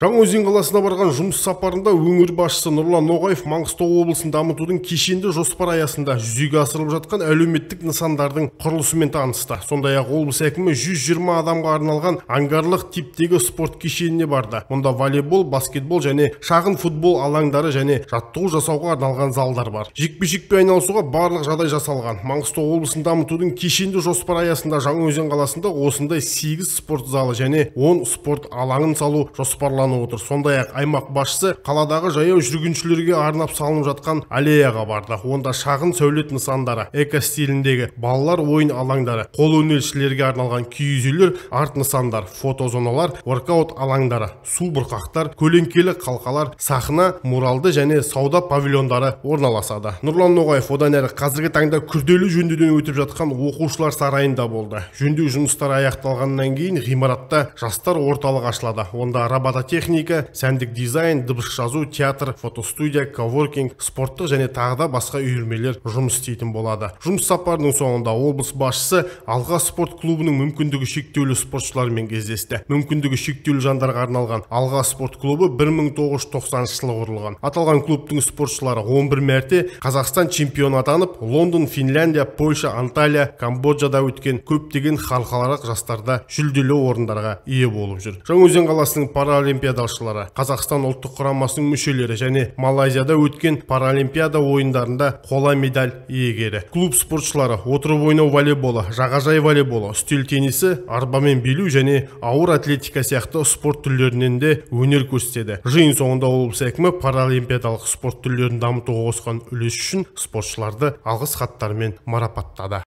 Жаңаөзен қаласына барған жұмыс сапарында өңір басшысы Нұрлан Ноғаев Маңғыстау облысын дамытудың кешенді жоспар аясында жүзеге асырылып жатқан әлеуметтік нысандардың құрылысымен танысты. Сондай-ақ облыс әкімі 120 адамға арналған ангарлық типтегі спорт кешеніне барды. Мұнда волейбол, баскетбол және шағын футбол алаңдары және жаттығу жасауға арналған залдар бар. Жекпе-жекпен айналысуға барлық жағдай жасалған. Маңғыстау облысын дамытудың кешенді жоспар аясында Жаңаөзен қаласында осындай 8 спорт залы және 10 спорт алаңын салу жоспарланып отыр. Сондай-ақ аймақ басшысы қаладағы жаяу жүргіншілерге арнап салынып жатқан аллеяға барды. Онда шағын сәулет нысандары, эко стиліндегі балалар ойын алаңдары, қолөнершілерге арналған киіз үйлер, арт нысандар, фотозоналар, воркаут алаңдары, су бұрқақтар, көлеңкелі қалқалар, сахна, муралды және сауда павильондары орналасады. Нұрлан Ноғаев одан әрі қазіргі таңда күрделі жөндеуден өтіп жатқан оқушылар сарайында болды. Жөндеу жұмыстары аяқталғаннан кейін ғимаратта жастар орталығы ашылады. Онда робототехника, сәндік дизайн, дыбыс жазу, театр, фотостудия, коворкинг, спорттық және тағы да басқа үйірмелер жұмыс істейтін болады. Жұмыс сапарының соңында облыс басшысы Алға спорт клубының мүмкіндігі шектеулі спортшыларымен кездесті. Мүмкіндігі шектеулі жандарға арналған Алға спорт клубы 1990 жылы құрылған. Аталған клубтың спортшылары 11 мәрте Қазақстан чемпионы атанып, Лондон, Финляндия, Польша, Анталия, Камбоджада өткен көптеген халықаралық жастарда жүлделі орындарға ие болып жүр. Жаңаөзен қаласының паралимпиадашылары, Қазақстан ұлттық құрамасының мүшелері және Малайзияда өткен паралимпиада ойындарында қола медаль иегері. Клуб спортшылары отырып ойнау волейболы, жағажай волейболы, үстел теннисі, арбамен билеу және ауыр атлетика сияқты спорт түрлерінен де өнер көрсетеді. Жиын соңында облыс әкімі паралимпиадалық спорт түрлерін дамытуға қосқан үлесі үшін спортшыларды алғыс хаттармен марапаттады.